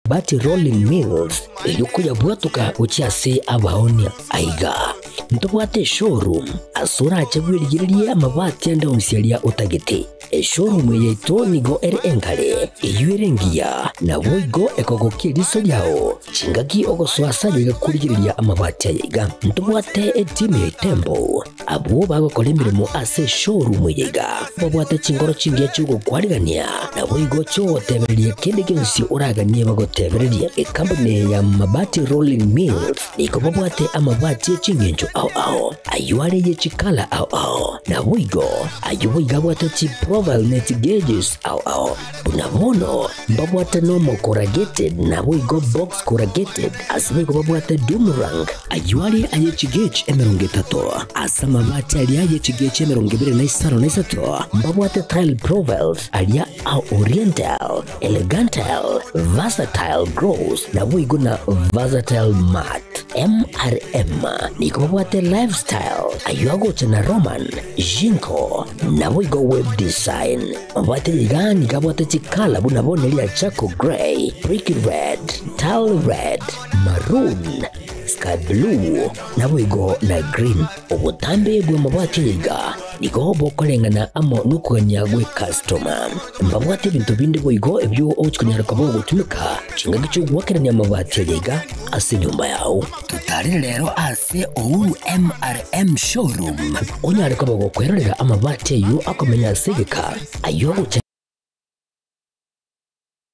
Mabati Rolling Mills, eyio koyabwatoka gochia ase abaonia. Aiga ntobwate eshowroom ase orache bwerigererie amabati ande onsi aria otagete. Eshowroom eye yaito nigo ere engare, eyio ere engiya, naboigo ekogokia eriso riao chingaki ogosoa ase aye iga korigereria amabati aya iga. Ntobwate etimu ya Itembo Abwo bagokora emeremo ase eshowroom eye iga babwate chinkoro chingiya chi'ogokwarigania, naboigo chi'ogotebereria kende gionsi oraganie bagotebererie. Ekampuni eye ya Mabati Rolling Mills nigo babwate amabati e chingencho ao ao, ayio are ye chikala ao ao, naboigo ayio boigo abwate chiprofile ne chigauges ao ao. Buna bono mbabwate normal corrugated naboigo box corrugated, ase boigo babwate doomerang, ayio are aye chigauge 30, ase amabati aria aye chigauge 23 mbabwate tile profiles aria a oriental, elegantile, versatile gloss naboigo na versatile matte. MRM nigo babwate lifestyle, ayio agocha na Roman, Jinko, naboigo web design. Mabwate iga nigo abwate chikala buna bono eria charcoal grey, brick red, tile red, maroon, sky blue, naboigo na green. Obotambe bw'amabwati aya iga nigo bokoreng'ana amo nokogania gw'ekastoma. Mbabwate ebinto binde boigo ebio ogochi konyara koba ogotumeka chingaki chi'ogoakerania amabati aya iga ase enyomba yao. Totarere rero ase Uhuru MRM Showroom onyare koba gokwerorera amabati ayio akomenya ase egeka, ayio agocha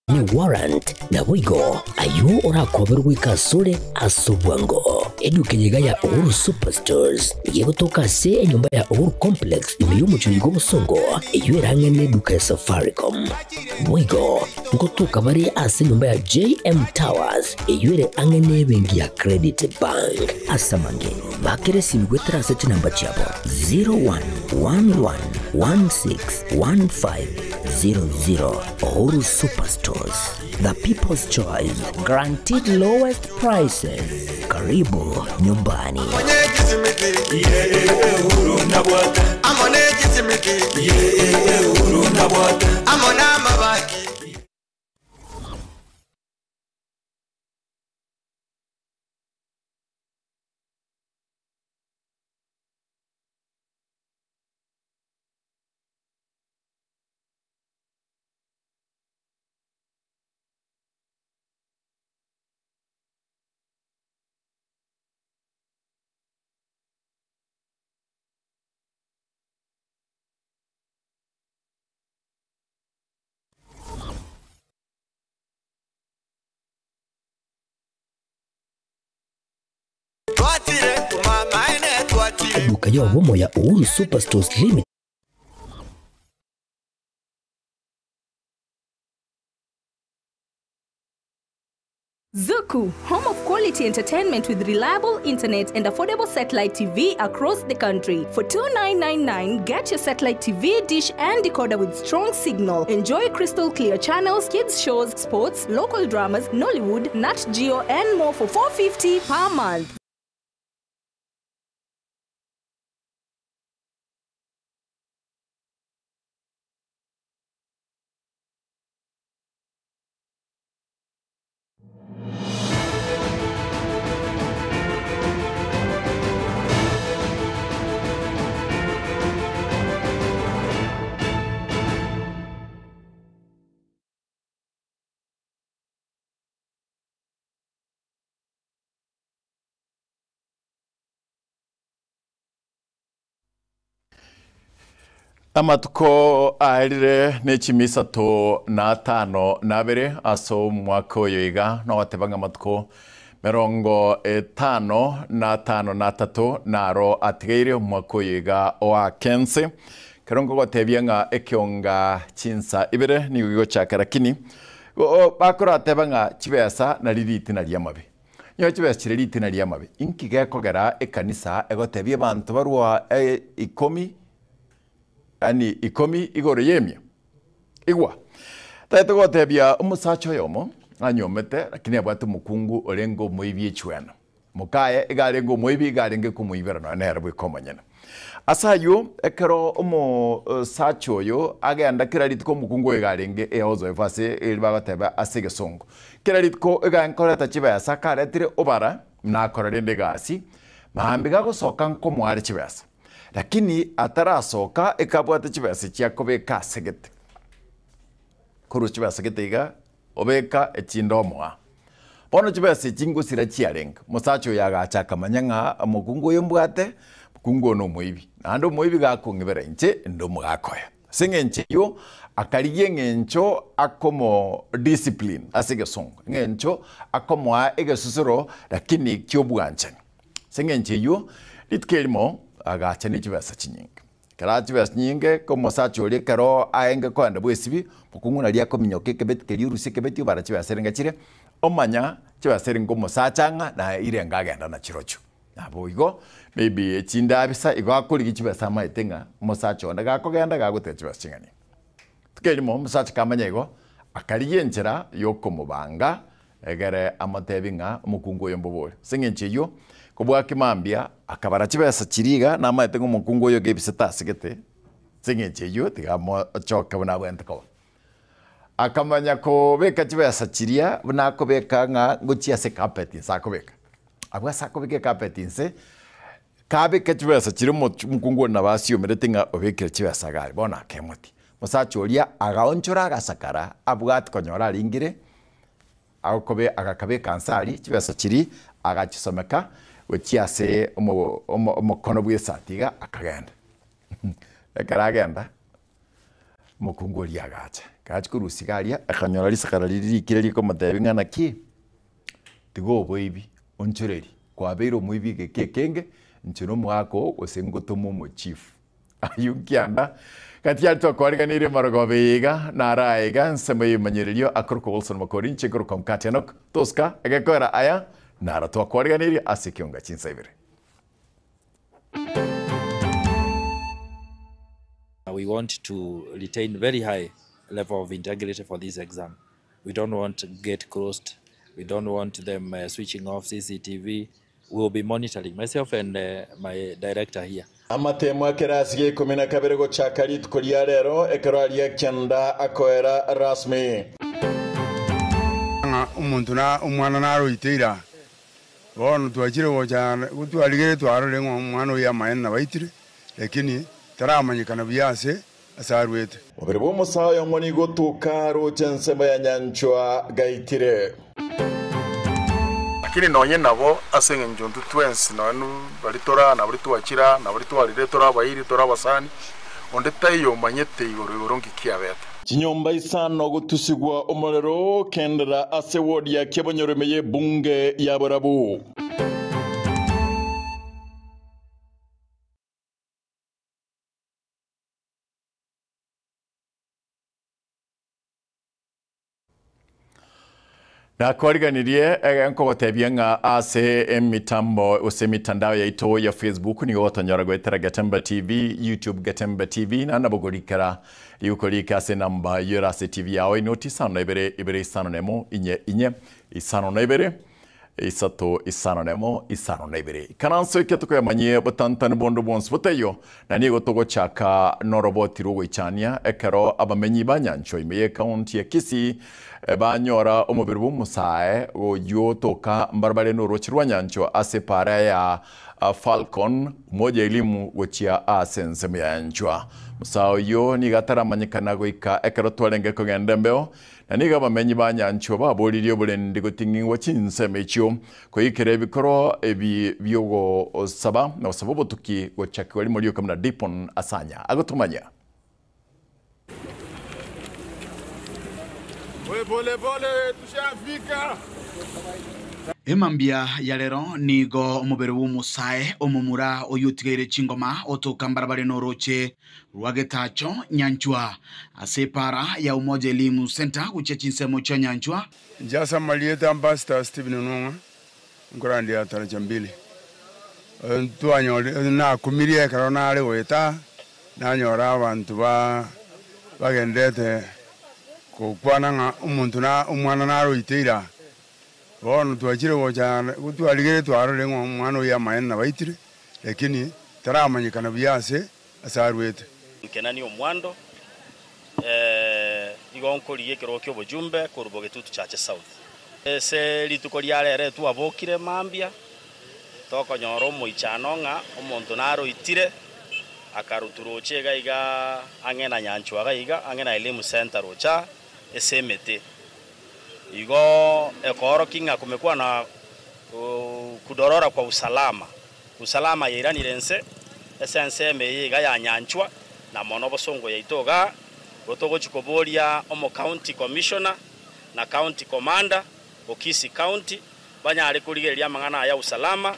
ne warrant, naboigo ayio orakoberwe goika asore ase obwango. Eduka eye iga ya Uhuru Superstores nigo egotoka ase enyomba ya Uhuru Complex ime y'omochie oyo bw'obosongo, eyio ere ang'e neduka ya Safaricom. Boigo ngotoka bare ase enyomba ya JM Towers eyio ere ang'e nebenki ya Credit Bank. Ase amange, bakera esimi goetera ase chinamba chiabo 0111161500. Uhuru Superstores, the people's choice, guaranteed lowest prices. Karibu nyumbani. Eduka y'obomo ya Uhuru Superstores Limited. Zuku, home of quality entertainment with reliable internet and affordable satellite TV across the country. For 2999, get your satellite TV, dish and decoder with strong signal. Enjoy crystal clear channels, kids shows, sports, local dramas, Nollywood, Nat Geo and more for 450 per month. Amatuko aerire ne chimisato na atano na abere ase omwaka oyo iga, nogoteba ng'a amatuko merongo etano na atano na atato naro atigaire omwaka oyo iga oake ense. Ekero nkogotebia ng'a ekeonga chinsa ibere nigo gigochaka lakini bakorateba ng'a chibesa nari ritina ri'amabe. Onye chibesa chire ritina ri'amabe, inki gekogera ekanisa egotebia abanto barwa ikomi yaani ikomi igoro y'emia? Igwa, tagete gotebia omosacha oyomo anyuomete lakini abwate omokungu orenge omoibi echuena. Mokaye iga arenge omoibi, iga arenge komoibera nonya nere bweka omonyene. Ase ayio, ekero omosacha oyo agenda kera rituko omokungu oyo iga arenge eozoefu ase eri bagoteba ase egesongo. Kera rituko iga nkoreta chibesa, karetire obara, nakora rende egasi, mambia gagosoka nkomoa are chibesa. Lakini atarasoka ekabwate chibesa echi akobeka ase gete. Korwa chibesa gete iga, obeka echinde omoa. Bono chibesa echi ngosira chiarenge, omosacha oyo agacha akamanya ng'a omokungu oyo mbwate, omokungu oyo nomoibi, naende omoibi gakong'ibera inche inde omogaka oye. Ase eng'encho eyio, akarigia eng'encho akomo discipline ase egesongo, eng'encho akomoa egesusuro lakini ki'obwanchani. Ase eng'encho eyio, rituko erimo agacha ne chibesa chinyinge. Ekero aa chibesa chinyinge, ko omosacha oria ekero aenge koenda bwesibi, mokungu naria akominyoka ekebeti keria orusie ekebeti obara chibesa erenge chire, omanya chibesa erenge omosacha ang'a na irenge agenda nachirochio. Naboigo, maybe echinde abisa igo akorigia chibesa amaete ng'a omosacha onde gakogenda gagoteba chibesa ching'ani. Rituko erimo omosacha kamanya igo, akarigia enchera yokomobanga egere amotebi ng'a omokungu oyo mbobore. Ase eng'encho eyio, kobua kimambia akabara chibesa chiria iga namaete ng'a omokungu oyo kebisete asegete, ase eng'encho eyio tiga amochoke buna abwenerete koba. Akamanya kobeka chibesa chiria buna akobeka ng'a ngochia ase ecarpet inse akobeka. Abwo ase akobeka ecarpet inse, kabeka chibesa chiria omoch omokungu oria nabo asiomerete ng'a obekire chibesa iga aria, bono akemotia. Omosacha oria agaonchora agasakara abwate konyora aringire, agokobe agakabeka nse aria chibesa chiria, agachisomeka gochia ase omo omo omokono bw'esati iga akagenda. Ekero agenda, omokungu oria agacha, ekero achia korusia iga aria, akanyora risakara riria rikire rikomotebia ng'a naki, tiga oboibi, onchoreria, kwabeire omoibi egeka ekenge, inche nomogaka oo gose ngotome omochifu. Ayio nkianda, gati aria twakwariganirie marogoba eye iga, naro aya iga, ensemo y'ebimanyererio, akorokwa Wilson Makori, inche nkorokwa Mkate Enock, Tosca, egekoera aya, naro twakwariganirie ase ekionga chinsa ibere. We want to retain very high level of integrity for this exam. We don't want gate closed, we don't want them switching off CCTV, we will be monitoring, myself and my director here. Amatemo akerasi gia ikomi na kabere gochaka rituko ria rero ekero aria kianda akoera rasmi. Ng'a omonto na omwana naroite ira. Bono twachire gocha gotwarigereria twarorire ng'a omwana oyio amaene nabaitire, lakini taramanyekana buya ase ase arwete. Mobere bw'omosae oyomo nigo otoka roche ensemo ya nyanchwa gaitire. Lakini nonye nabo, ase engencho intwe twensi, nonya baria tore aa, na baria twachire aa, na baria twarire tore abairi, tore abasani, onde taiyo omanyete igoro igoro nki kiabete. Chinyomba isano gotusigwa omorero kendera ase ward ya Kiabonyoru ime y'ebunge ya Borabu. Nakwariganirie nkogotebia ng'a ase emitambo gose emitandao yaito ya Facebook nigo gotonyora goetera Getembe TV, YouTube Getembe TV na nabo gorikera riguko rike ase enamba eyio ase TV yao inoti isano na ibere ibere isano na emo inye inye isano na ibere Isato, isano nemo, isano na ibere. Ikaranso eke tokoyamanyie botantani bonde bwonsi botaiyo, na nigo togochaka noroboti rw'ogoichania ekero abamenyi ba nyanchwa ime y'ekaunti ya Kisii banyora omobere bw'omosae oyio otoka mbarabare noroche rwa nyanchwa ase epaara ya Falcon Umoja Elimu gochia ase ensemo ya nyanchwa. Omosae oyio nigo ataramanyekana goika ekero twarenge kogenda embeo Na nigo abamenyi ba nyanchwa baboririe oborendi goting'igwa chinsemo echio, koikera ebikorwa ebi bi'ogosaba na gosaba obotuki gochakigwa rimo rioka buna Dipon Asanya agotomanya. Emambia ya rero nigo omobere bw'omosae omomura oyio otigaire chingoma otoka mbarabare noroche Rwa Getacho, Nyanchwa, ase epaara ya Umoja Elimu Centre gochia chinsemo chia Nyanchwa. Inche ase amarieta Ambassador Stephen Onwong'a, nkorandia Taraja Mbili. Twanyori nakumirie ekero nare goeta aa, nanyora abanto ba bagenderete gokwana ng'a omonto na omwana naroite ira. Bono twachire gocha gotwarigire twarorire ng'a omwana oyo amaene nabaitire, lakini taramanyekana buya ase ase arwete. Nkenanie omwando, igo nkorigia ekerogo ki'obochumbe korwa Bogetutu Chache South. Ase rituko ria rero twabokire mambia, tokonyora omoichano ng'a omonto naroitire, akarutwa roche iga iga ang'e na Nyanchwa iga iga, ang'e na Elimu Centre roche aa ase emete. Igo ekoorokia ng'a kumekuwa na kudorora kwa usalama, usalama yairanire nse ase ensemo eye iga ya Nyanchwa, na mono obosongo yaito igaa, igo togochia koboria omo county commissioner na county commander o Kisii County banyare korigereria amang'ana aya ya usalama,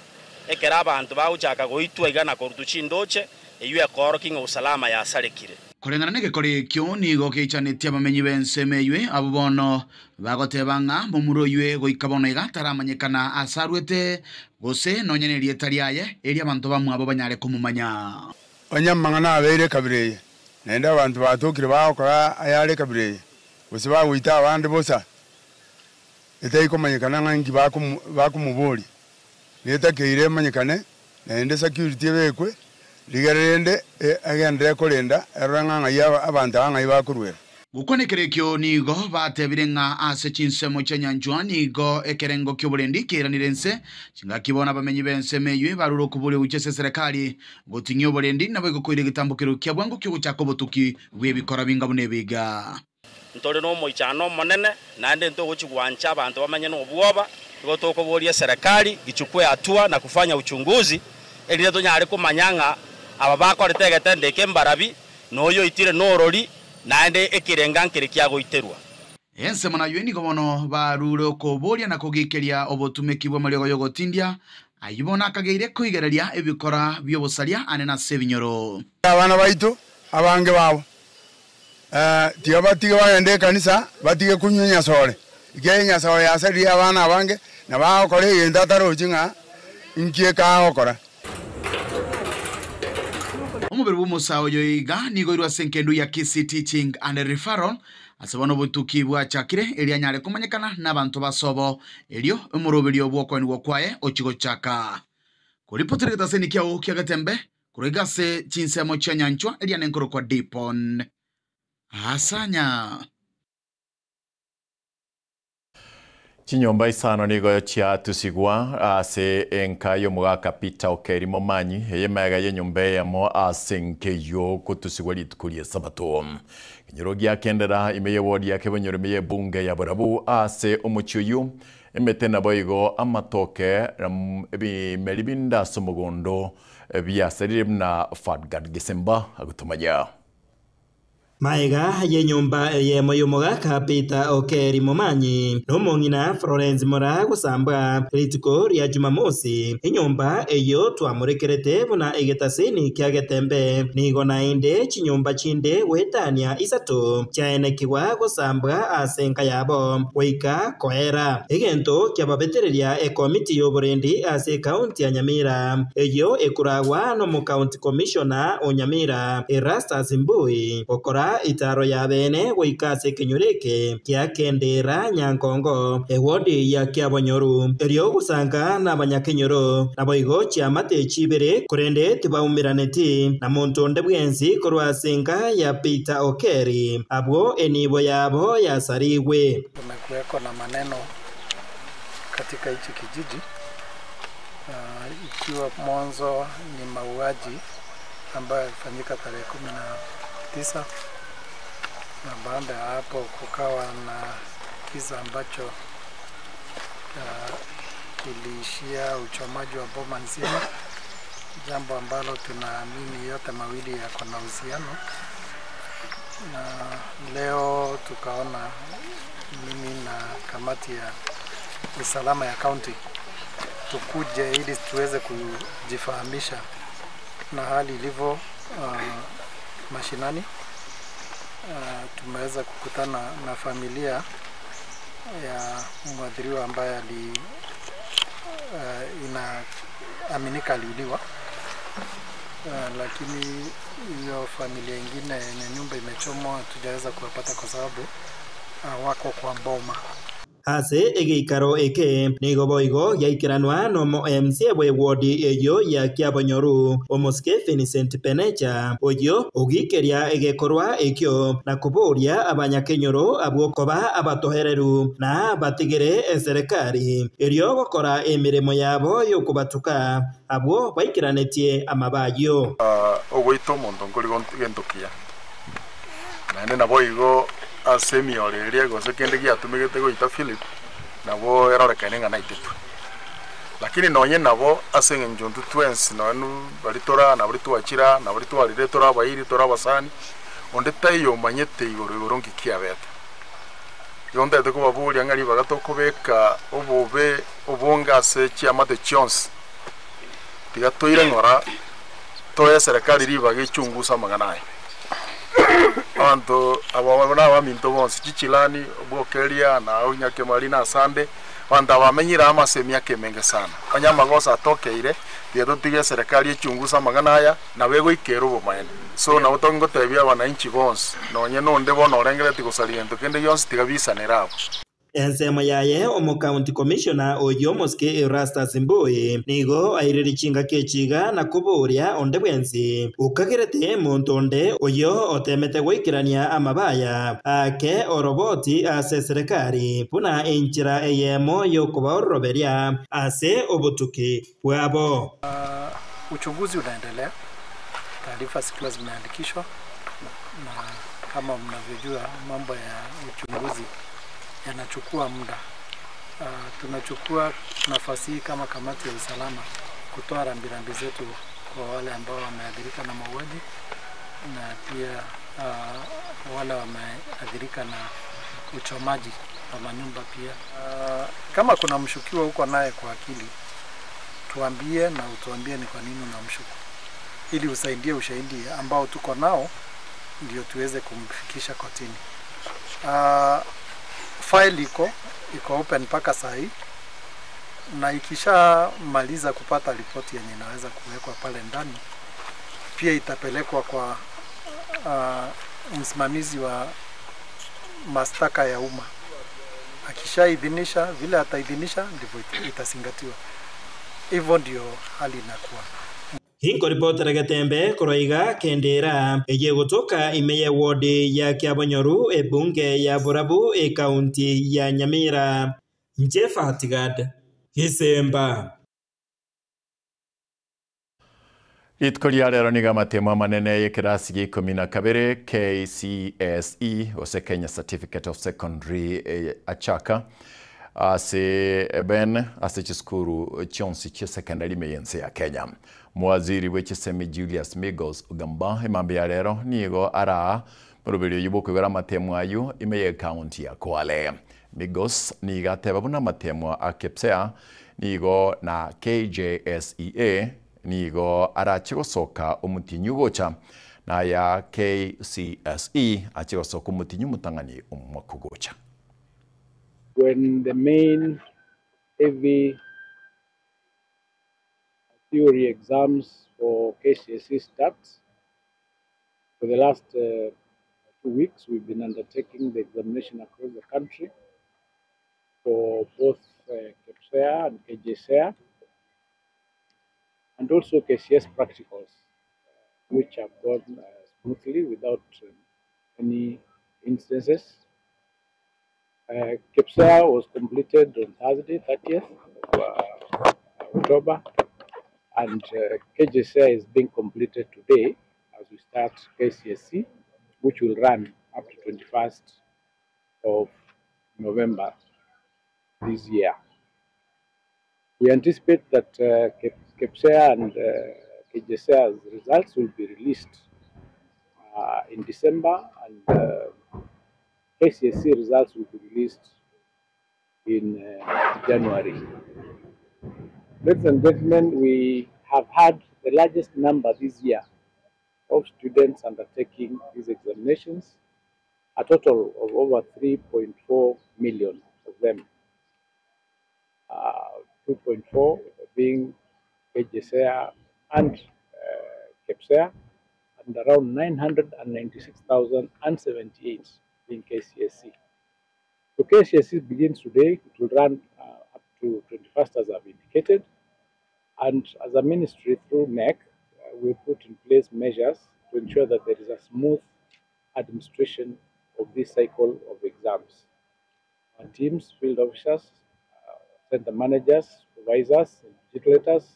ekero abanto bagochaka goitwa iga na korutwa chindoche, eyio ekoorokia ng'a usalama yasarekire. Koreng'ana negekore ekio nigo geichanetie abamenyi b'ensemo eywe, abwo bono bagoteba ng'a momura oywe goika bono iga taramanyekana aase arwete, gose nonya nerieta riaye, erio abanto bamwabo banyare komomanya. Onye amang'ana abeire ekabira eye, naende abanto batokire bagokora ayare ekabira eye, gose bagoita abande bosa, etari komanyekana ng'a inki bakomoboria, netakeire emanyekane, naende security ebekwe, rigere rende egenderere korenda erore ng'a ng'ai abanto aba ng'ai bakoruera. Gokwana ekero ekio nigo batebire ng'a ase chinsemo chia nyanchwa nigo ekerengo ki'oborendi keiranire inse, chingaki bono abamenyi b'ensemo eyio barure okoboria gochia ase eserekari goting'ia oborendi naboigo koira egetambokero kia bwango ki'ogochaka obotuki bw'ebikora binga buna ebiga. Ntore nomoichano omonene, naende ntogochia gwancha abanto bamenye nobwoba, igo tokoboria eserekari ichukue hatua na kufanya uchunguzi, erinde tonyare komanya ng'a aba bakorete egetendo eke mbarabi, na oyo oitire norori, naende ekerenga nkere kiagoiterwa. Ensemo nayio nigo bono barure okoboria na kogikeria obotumeki bw'amariogo y'ogotindia, ayio bono akageire koigereria ebikora bi'obosaria ane nase ebinyoro. Abana baito abange babo Tiga batige bagende ekanisa, batige konywa enyasore, ekiagera enyasore yasaririe abana abange, na bagokora egento atarochi ng'a inki ekagokora. Omobere bw'omosae oyo iga nigo oirwe ase engendu ya Kisii Teaching and Referral ase bono obotuki bwachakire erio anyare komanyekana nabanto ba sobo erio omoroberio bw'okoenigwa kwaye ochie gochaka. Koripotera egetaseni kiao kia Getembe Korwa iga ase chinsemo chia nyanchwa eria nenkorokwa Dipon. Asanya. Chinyomba isano nigo chiatusigwa ase enka y'omogaka Peter Okeri Momanyi, eye magega y'enyomba eyemo ase enka eyio gotusigwa rituko ri'Esabato. Ekenyoro giakendera ime y'ewodi ya Kebonyoro ime y'ebunge ya Borabu ase omochie oyio, emete naboigo amatoke ebimeri binde ase omogondo Biasarire buna Fadgad Gesemba agotomanya. Magega y'enyomba eyemo y'omogaka Peter Okeri Momanyi na omong'ina Florence Moraa gosambwa rituko ria Jumamosi, enyomba eyio twamorekerete buna egetasini kia Getembe. Nigo naende chinyomba chinde goetania isato chiaenekigwa gosambwa ase enka yabo goika koera. Egento kiababetereria ekomiti y'oborendi ase ekaunti ya Nyamira, eyio ekoragwa n'omokaunti komishona o Nyamira, Erastus Mbui, gokora itaaro ya beene goika ase ekenyoro eke kia Kendera Nyankongo, ewodi ya Kiabonyoru, erio gosanka nabanyakenyoro, naboigo chiamate chibere, korende tibaumeraneti na monto onde bwensi korwa ase enka ya Peter Okeri, abwo enibo yabo yasarigwe. Kumekuweko na maneno katika hichi kijiji ikiwa mwanzo ni mauaji ambayo yalifanyika tarehe 19 na baada ya hapo kukawa na kisa ambacho kiliishia uchomaji wa boma nzima, jambo ambalo tunaamini yote mawili yako na uhusiano. Na leo tukaona mimi na kamati ya usalama ya kaunti tukuje ili tuweze kujifahamisha na hali ilivyo mashinani. Tumeweza kukutana na familia ya mwathiriwa ambaye inaaminika aliuliwa. Lakini hiyo familia ingine yenye nyumba imechomwa hatujaweza kuwapata kwa sababu wako kwa boma. Ase egeikaro eke nigo boigo giaikeranwa nomo MCA bw'ewodi eyio ya Kiabonyoru, omosike Vincent Penecha, oyio ogiikeria egekorwa ekio na koboria abanyakenyoro abwo koba abatoereru na batigere eserekari erio gokora emeremo yabo y'okobatuka abwo baikeranetie amabe ayio. Ogoita omonto nkori gento kiya, naende naboigo ase emioro eria gose kende giatumegete goita Philip, nabo erorekane ng'a naitetwe. Lakini nonye nabo ase eng'encho intwe twensi nonye baria tore aa na baria twachire aa, na baria twarire tore abairi, tore abasani, onde taiyo omanyete igoro igoro nki kiabete. Igo ntagete kobaboria ng'a ribaga tokobeka obobe obonge ase chiamate chionsi, tiga toire ng'ora toe eserekari ribaga echunguse amang'ana aya. Abanto aba na abaminto bonsi, chichilani, Bwokeria, na Onyakemari, na Asande, abanto aba bamenyire amo ase emiaka emenge sana. Onye amagoso atokeire, tiga totige eserekari echunguse amang'ana aya, nabo egoikera obomaene. So nabo tongotebia abananchi bonsi, nonye nonde bono orengereretie gosaria gento kende gionsi, tiga bisanere abwo. Ensemo yaye omocounty commissioner oyio omosike Erastus Mbui nigo airire chingaki echi iga na koboria onde bwensi okagerete monto onde oyio otemete goikerania amabaya ake oroboti ase eserekari buna enchera eyemo y'okobaororoberia ase obotuki bwabo. Uchunguzi unaendelea, taarifa zikiwa zimeandikishwa na kama mnavyojua mambo ya uchunguzi yanachukua muda. Tunachukua nafasi hii kama kamati ya usalama kutoa rambirambi zetu kwa wale ambao wameathirika na mauaji na pia wale wameathirika na uchomaji wa manyumba pia. Kama kuna mshukiwa huko naye kwa akili, tuambie na utuambie ni kwa nini unamshuku, ili usaidie ushahidi ambao tuko nao ndio tuweze kumfikisha kotini. File iko open mpaka saa hii, na ikishamaliza kupata ripoti yenye inaweza kuwekwa pale ndani, pia itapelekwa kwa msimamizi wa mashtaka ya umma. Akishaidhinisha, vile ataidhinisha ndivyo itazingatiwa. Hivyo ndio hali inakuwa. Inkoripotera Getembe korwa iga Kendera eye gotoka ime ye ward ya Kiabonyoru ebunge ya Borabu ekaunti ya Nyamira. Inche Fatigad Gisemba. Rituko ria rero nigo amatemo amanene y'ekerasi gia ikomi na kabere KCSE gose Kenya Certificate of Secondary achaka ase ben ase chisukuru chionsi chia secondary ime y'ense ya Kenya. Mowaziri bwe chisemi Julius Migos Ogamba emambia ya rero nigo araa moroberi oyio bwokoigora amatemo ayio ime y'ecounty ya Kwale. Migos nigo ateba buna amatemo a KPSEA nigo na KJSEA nigo arache gosoka omotinyi ogocha na aya KCSE ache gosoka omotinyi omotang'ani omwaka ogocha. When the main heavy theory exams for KCSE starts, for the last 2 weeks we've been undertaking the examination across the country for both KPSEA and KJSEA, and also KCS practicals, which have gone smoothly without any instances. KPSEA was completed on Thursday, 30th of October, and KJSEA is being completed today as we start KCSE, which will run up to 21st of November this year. We anticipate that KPSEA and KJSEA's results will be released in December, and KCSE results will be released in January. Ladies and gentlemen, we have had the largest number this year of students undertaking these examinations, a total of over 3.4 million of them. 2.4 being KJSEA and KPSEA, and around 996,078 being KCSE. So KCSE begins today, it will run uh, up to 21st as I've indicated. And as a ministry through KNEC, uh, we put in place measures to ensure that there is a smooth administration of this cycle of exams. Our teams, field officers, uh, center managers, supervisors, invigilators,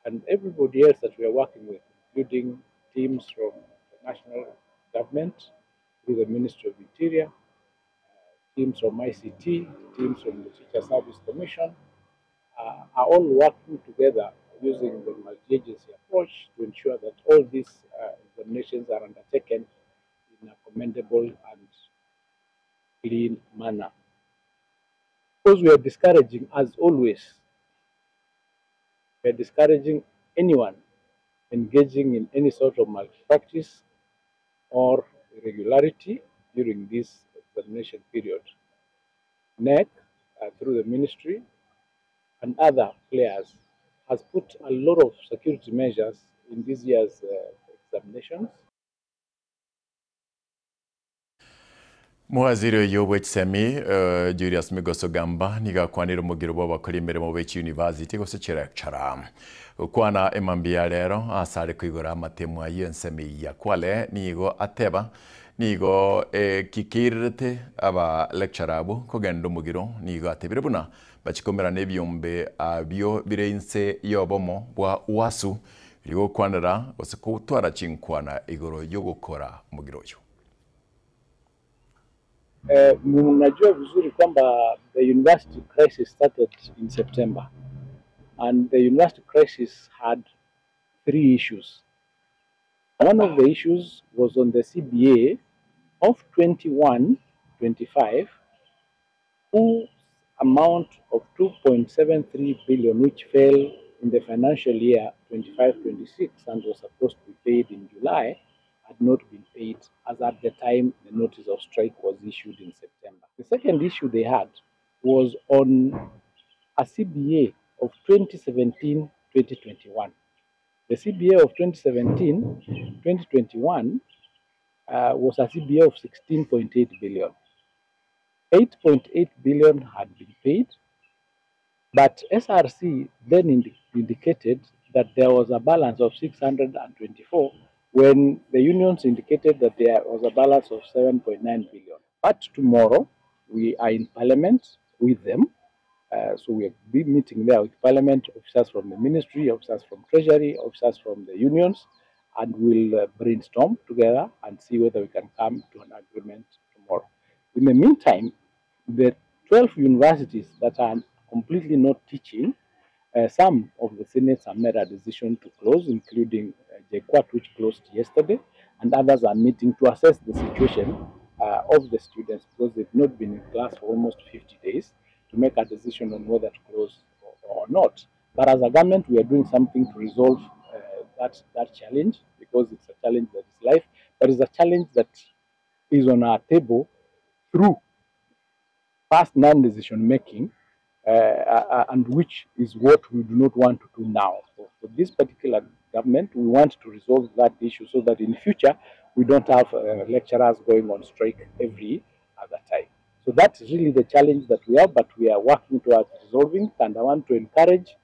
and everybody else that we are working with, including teams from the national government through the Ministry of Interior, teams from ICT, teams from the Teacher Service Commission, uh, are all working together using the multi-agency approach to ensure that all these uh, examinations are undertaken in a commendable and clean manner. Because we are discouraging, as always, we are discouraging anyone engaging in any sort of malpractice or irregularity during this examination period. KNEC, uh, through the ministry and other players, has put a lot of security measures in this year's uh, examinations. Mowaziri oyo bw'echisemi uh, Julius Migos Ogamba nigo akwanire omogiro bwa abakori emeremo bwe chiuniversity gose chilecturer. Gokwana emambia ya rero ase are koigora amatemo ayio ensemo ya Kwale nigo ateba nigo ekikeirerete aba lecturer abwo kogenda omogiro nigo atebire buna bachikomerana ebiombe abio bire inse y'obomo bwa UASU rigokwanera gose gotwara chinkwana igoro yogokora omogiro oyo. Eh, mnajua vizuri kwamba the university crisis started in September and the university crisis had three issues. One of the issues was on the CBA of 21-25 whose amount of 2.73 billion which fell in the financial year 25-26 and was supposed to be paid in July had not been paid as at the time the notice of strike was issued in September. The second issue they had was on a CBA of 2017-2021. The CBA of 2017-2021 uh, was a CBA of 16.8 billion. 8.8 billion had been paid, but SRC then indi indicated that there was a balance of 624 when the unions indicated that there was a balance of 7.9 billion. But tomorrow, we are in parliament with them. Uh, so we are be meeting there with parliament, officers from the ministry, officers from treasury, officers from the unions, and we'll uh, brainstorm together and see whether we can come to an agreement tomorrow. In the meantime, the 12 universities that are completely not teaching, uh, some of the senates have made a decision to close, including uh, JKUAT, which closed yesterday, and others are meeting to assess the situation uh, of the students because they've not been in class for almost 50 days to make a decision on whether to close or, or not. But as a government, we are doing something to resolve uh, that, that challenge because it's a challenge that is life, but it's a challenge that is on our table through past non-decision making, uh, uh, and which is what we do not want to do now. So for this particular government, we want to resolve that issue so that in future we don't have uh, lecturers going on strike every other time. So that's really the challenge that we have, but we are working towards resolving. And I want to encourage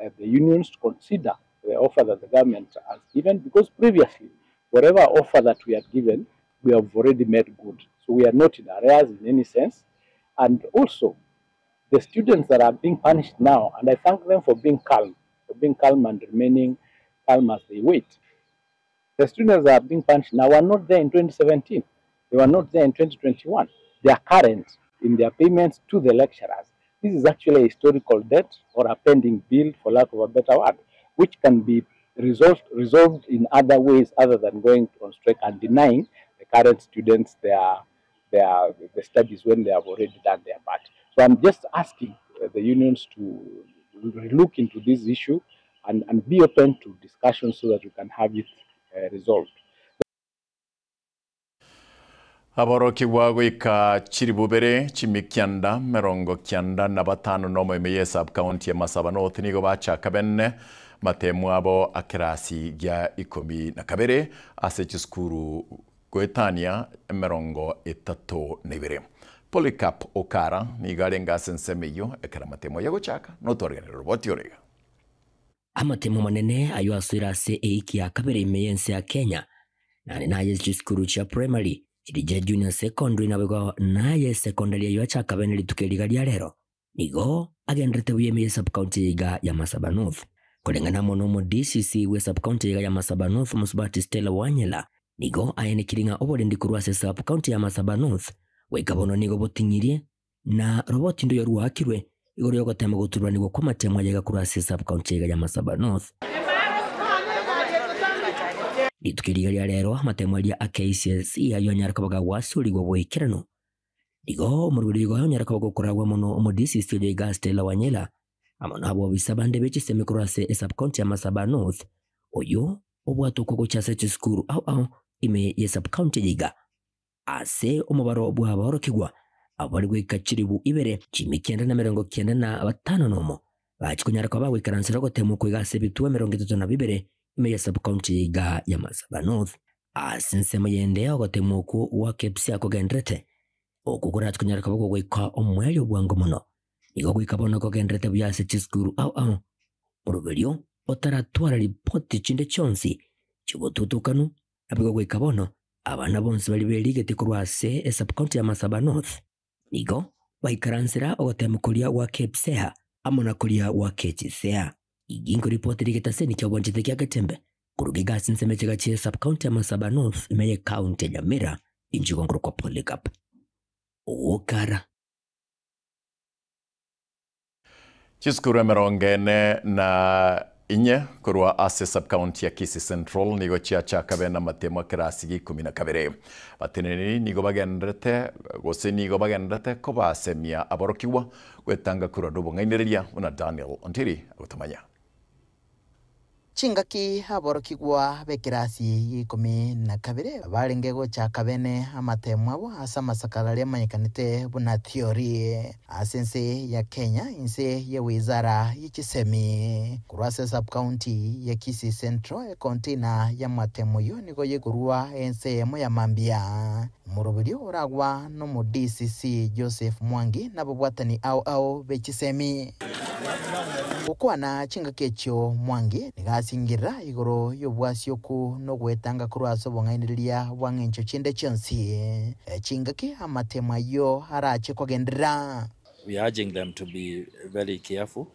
uh, the unions to consider the offer that the government has given, because previously, whatever offer that we had given, we have already made good. So we are not in arrears in any sense. And also, the students that are being punished now, and I thank them for being calm, for being calm and remaining calm as they wait. The students that are being punished now were not there in 2017. They were not there in 2021. They are current in their payments to the lecturers. This is actually a historical debt or a pending bill, for lack of a better word, which can be resolved, resolved in other ways other than going on strike and denying the current students their, their the studies when they have already done their part. So I'm just asking uh, the unions to look into this issue and, and be open to discussion so that we can have it uh, resolved. Aborokigwa goika chiribubere chimikianda merongo kianda na batano nomo ime ye sub county ya Masaba North nigo bachaka bene matemu abo akerasi gia ikomi na kabere ase chisukuru goetania emerongo etato na ibere. Polycarp Okara nigo arenge ase ensemo eyio ekero amatemo ayio agochaka notwariganire roboti ore iga. Amatemo amanene ayio asoire ase eiki ya kabere ime y'ense ya Kenya, naende naye chisukuru chia primary, chiria junior secondary naboigo naye secondary ayio achaka bene rituko eri iga ria rero. Nigo agenderete buya ime ye sub-county iga ya Masaba North. Koreng'ana amo nomo DCC bwe sub-county iga ya Masaba North Mosubati Stella Wanyela, nigo aenekirie ng'a oborendi korwa ase sub-county ya Masaba North goika bono nigo boting'irie na roboti ndoyo rwaakirwe igoro yogotema gotururanigwa kw'amatemo aya iga korwa ase sub-county iga ya Masaba North. Rituko eri iga ria rero amatemo aria a KCSE ayio anyare koba gagwasorigwa boikeranu. Igo omorweri igo onyare koba gokoragwa mono omodisisi oyo iga Stella Wanyela amo nabobisa bande be chisemi korwa ase esubcounty ya Masaba North oyio obwate okwo gochia ase chisukuru ao ao ime ye subcounty eye iga ase omobaro bw'aborokigwa abwo bare goika chilibu ibere chimi kianda na 95 nomo bachia konyara koba bagoikaransera ogotemwa okwo iga ase ebituo 32 ime ye subcounty eye iga ya Masaba North. Ase ensemo yende ogotemwa okwo gwa Kepsea kogenderete, okwo korache konyara koba gogoika omoerio bwango mono, nigo goika bono kogenderete buya ase chisukuru ao ao, oroberio otaratwara ripoti chinde chionsi chi'obotutukanu, naboigo goika bono abana bonsi baria berigete korwa ase esubcounty ya Masaba North nigo baikaransera ogotemwa koria gwa Kepsea amo na koria gwa Kechisea. Inki ripoti rigetaseni ki'obwanchete kia Getembe Koruga iga ase ensemo echiga chie sub-county ya Masaba North ime ye county ya Nyamira, inche igo nkorokwa Polycarp Okara. Chisukuru 44 korwa ase sub-county ya Kisii Central nigo chiachaka bene amatemo ekerasi gia 12. Bateneneri nigo bagenderete gose nigo bagenderete kobasemia aborokigwa gwetanga korwa nobong'ainereria buna Daniel Ontiri agotomanya. Chingaki aborokigwa b'ekerasi gia 12 barenge gochaka bene amatemo abo ase amasakara aria amanyekanete buna theory ase ense ya Kenya inse ye wizara ye chisemi korwa ase sub-county ya Kisii Central econtainer y'amatemo oyio nigo yegorwa ense eyemo ya mambia omoroberio oragwa nomo DCC Joseph Mwangi nabobwatani ao ao b'echisemi. Gokwana chingaki echio Mwangi nigo asingirira igoro y'obwasioku na ogwetanga korwa ase obong'ainereria bwa ng'encho chinde chionsi chingaki amatemo ayio arache kogenderera. We are urging them to be very careful.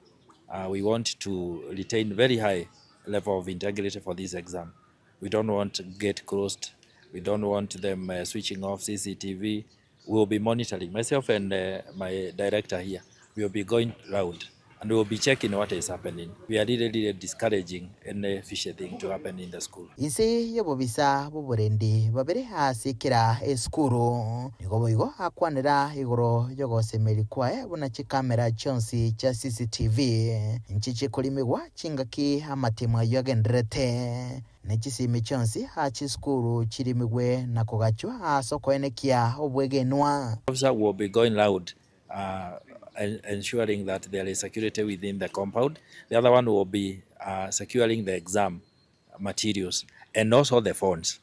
We want to retain very high level of integrity for this exam. We don't want gate closed. We don't want them switching off CCTV. We will be monitoring. Myself and my director here, we will be going round and we will be checking what is happening. We are really, really discouraging any fishy thing to happen in the school. Inse y'obobisa bw'oborendi babere ase kera esukuru nigo boigo akwanera igoro y'ogosemeri kwaye buna chikamera chionsi chia CCTV nchi chikorimigwa chingaki amatemo ayio agenderete ne chisimi chionsi ase chisukuru chirimigwe na kogachwa ase okoenekia obwegenwa. Officer will be going round ensuring that there is security within the compound. The other one will be securing the exam materials and also the phones.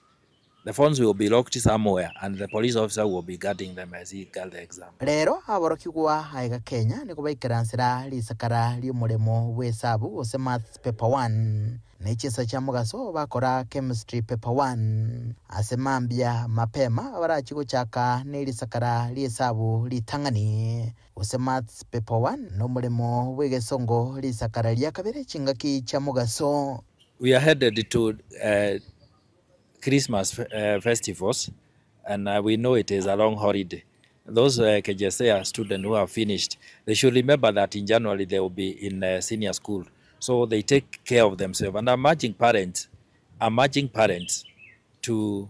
The phones will be locked somewhere and the police officer will be guarding them as he guard the exam. Rero aborokigwa aiga Kenya nigo baikaransera risakara ri'omoremo bw'esabu gose maths paper 1 ne chinsa chia mogaso bakora chemistry paper 1 ase mambia mapema barachi gochaka ne risakara ri'esabu ritang'ani gose maths paper 1 n'omoremo bw'egesongo risakara ria kabere chingaki chia mogaso. We are headed to Christmas festivals and we know it is a long holiday. Those KJSEA students who have finished, they should remember that in January they will be in senior school. So they take care of themselves. And I'm urging parents, I'm urging parents to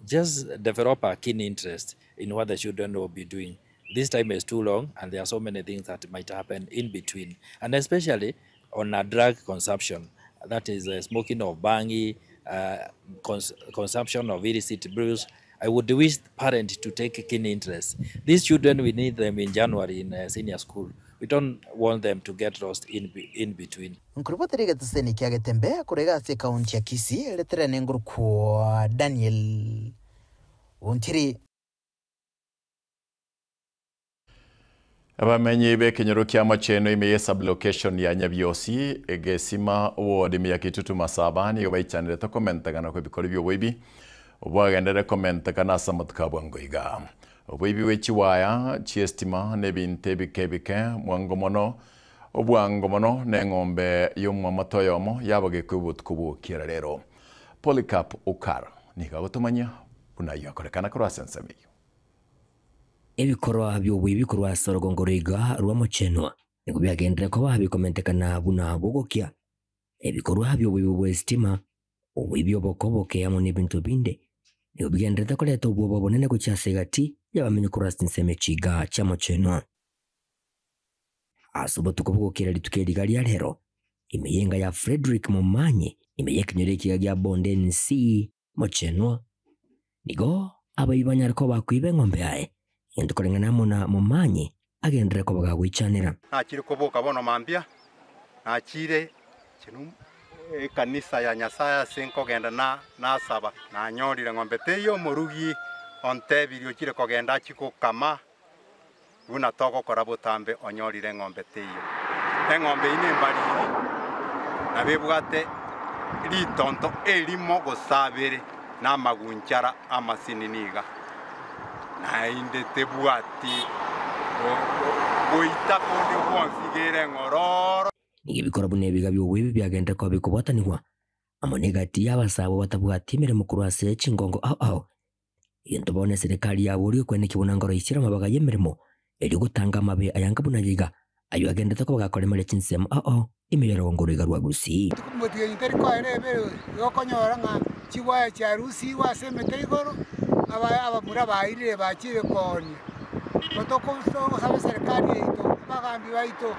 just develop a keen interest in what the children will be doing. This time is too long and there are so many things that might happen in between. And especially on a drug consumption, that is smoking of bangi, consumption of illicit brews. I would wish parents to take a keen interest. These children, we need them in January in senior school. We don't want them to get lost in between. Nkuripoteri getaseni kia Getembe kurega ase kaunti ya Kisii letere nengurukwa Daniel Ontiri. Abamenyi b'ekenyoro kia Macheno ime ye sub-location ya Nyabiosi, Gesima ward ime ya Kitutu Masaba nigo baichanirete komentekana kw'ebikori bi'oboibi bwagenderere komentekana ase amatuko a bwango iga. Oboibi bwe chiwaya chi'estima na ebinto ebike ebike mwango mono obwango mono na eng'ombe y'omwamate oyomo yabagekwe obotuko bw'okiera rero. Polycarp Okara nigo agotomanyia buna ayio akorekana korwa ase ensemo eyio. Ebikorwa bi'oboibi korwa ase orogongo roiga rw'amochenwa nigo biagenderere koba bikomentekana buna bogokia. Ebikorwa bi'oboibi bw'esitima, oboibi obokoboke amo nebinto binde nigo bigendererete koreta obwoba obonene gochia ase egati y'abamenyi korwa ase chinsemo echiga chi'amochenwa. Ase obotuko bogokera rituko eriga ria rero, ime y'enga ya Fredrick Momanyi, ime y'ekenyoro ekiga gia Bondeni C, Mochenwa, nigo abaibi banyare koba bakoiba eng'ombe yaye, egento koreng'ana amo na Momanyi agenderere koba gagoichanera. Nachire koboka bono mambia, nachire chenu ekanisa ya Nyasae ase nkogenda na nasaba. Nanyorire ng'ombe teiyo, omorugi ontebirie ochire kogenda achie gokama, buna togokora botambe onyorire eng'ombe teiyo. Eng'ombe eyio nembariri, nabo ebwate ritonto erimo gose abere, na amagunchara amasinini iga, naende tebwati goita konde gwonsi iga ere eng'ororo. Nigo ebikoro buna ebiga bi'oboibi biagenderete koba bikobwatanigwa amo negati y'abasaabo batabwati emeremo korwa ase chingongo ao ao. Egento bono eserekari yaboria okweneki buna nkoroisia amabaga y'emeremo erio gotanga amabe ayanga buna ayaiga, ayio agenderete koba gakoremeria chinsemo ao ao ime y'orogongo roiga rwa Gusii. Motienyi teri koera ebere igo okonyora ng'a chigwaya chiarusigwe ase emete igoro, abamura bairire bachire koonia. Togosaba eserekari yaito, abagambi baito,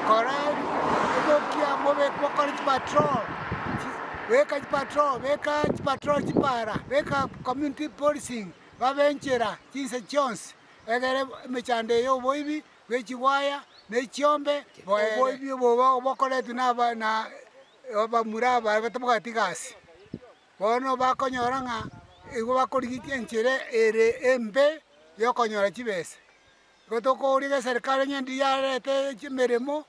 kora omokia mobe mokore chipatrol. Beka chipatrol, beka chipatrol chipara, beka community policing, babe enchera chinse chionsi, egere emechando eye ya oboibi bwe chigwaya na echiombe boere. Oboibi obo bokoretwe na aba na abamura aba batabwati gasi, bono bakonyora ng'a igo bakorigia enchera ere embe ya okonyora chibesa. Igo tokorigia eserikari onye ndiyo yarete emeremo,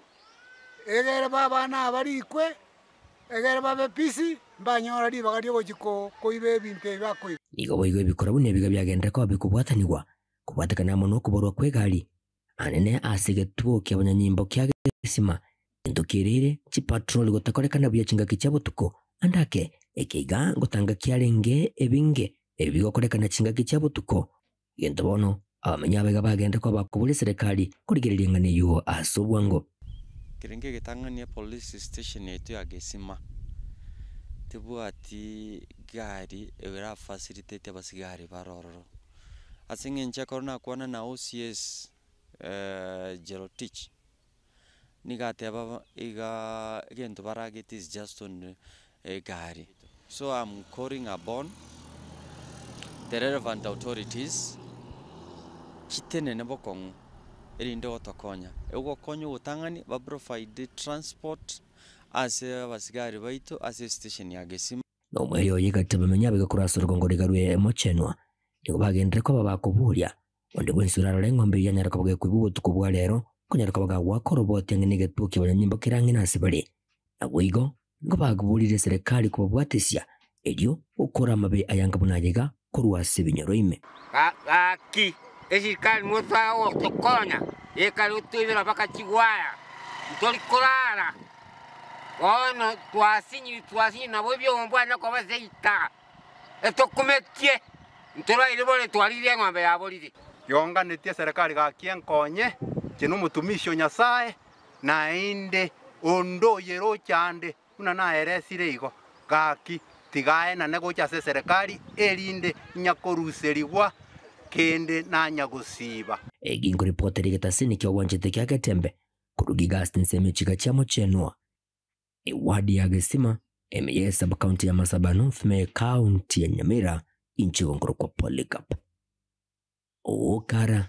egere abana aba barikwe. Egere babe pisi, mbanyora ribaga ri'ogochia koiba ebinto ebi bakoiba. Nigo boigo ebikora buna ebiga biagenderera koba bikobwatanigwa, kobwatekana amo nokoborwa kw'egari, anene ase egetuo ki'abanyanyimbo kia Gesima, gento kiereire chipatroli gotakorekana buya chingaki chia botuko, ande ake, eke iga ngotanga kiarenge ebinge ebi bigokorekana chingaki chia botuko. Gento bono, abamenyi abaiga bagende koba bakoboria eserekari korigereria eng'ana eyio ase obwango. Kerenge egetang'ani epolice station yaito ya Gesima tebwati gari era facilitate abasigari bare ororo. Ase eng'encho ekero nakwana na OCS Jerotich, nigo ateba iga egento baragete is just only egari. So am calling upon the relevant authorities chitenene bokong'u erinde gotokonya. Ogokonya ogotang'ani ba provide transport ase abasigari baito ase estation ya Gesima. Na omoerio oye gati abamenyi abaiga korwa ase orogongo roiga rwe mochenwa, nigo bagenderere koba bakoboria, Onde bwensi orarore eng'ombe eyio anyare koba gekoigwa obotuko bwa rero, konyara koba gagoaka oroboti ang'e negetuo ki'abanyanyimbo kere ang'e nase bare. Naboigo nigo baborire eserekari kobabwatesia, erio gokora amabe ayanga buna aya iga korwa ase ebinyoro ime. Gaki, esirikari motoe gotokonya, ekare gotoibera mpaka chigwaya, ntori korara. Bono twasinyirwe twasinyirwe nabo ebiombo aye nakoba seita. Etokumetie, ntoraire bore twariire eng'ombe ya boriri. Yonganetie eserekari gaki enkonye, inche nomotumishi o Nyasae, naende onde oyeroche ande, buna naeresire igo, gaki tiga aenane gocha ase eserekari, erinde inyakoruserigwa kende nanyagosiba. Eki nkoripotera egetasini ki'ogwanchete kia Getembe korwa Gigasti ensemo echiga chia Mochenwa. Ewadi ya Gesima, ime ye sub-county ya Masaba North me ekaunti ya Nyamira, inche nkorokwa Polycarp Okara.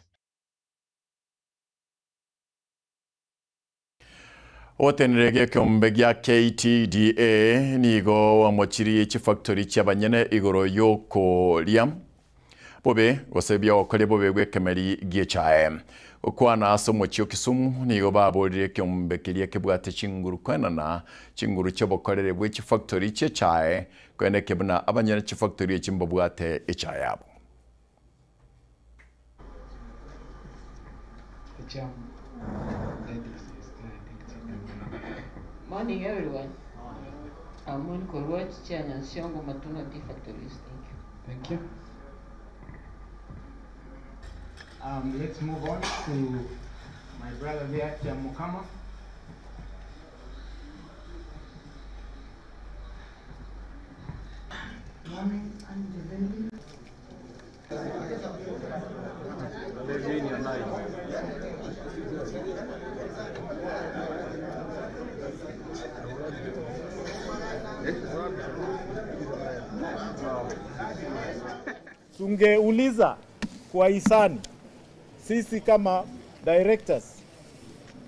Otenenere gekombe gia KTDA nigo wamochirie chifactory chi'abanyene igoro y'okoria bobe gose bi'ogokoria bobe bw'ekemeri gi'echae. Gokwana ase omochie o Kisumu, nigo baborire ekeombe keria kebwate chinguru koenana chinguru chi'obokoreri bwe chifactori chi'echae, koeneke buna abanyene chifactori echi mbabwate echae yabo. Morning, everyone. I'm Monica Oluoch, Chair Nyansiongo Matuna Tea Factories. Thank you. Thank you. Let's move on to my brother there, Kiamukama. Morning, I'm the lady. Tungeuliza kwa hisani sisi kama directors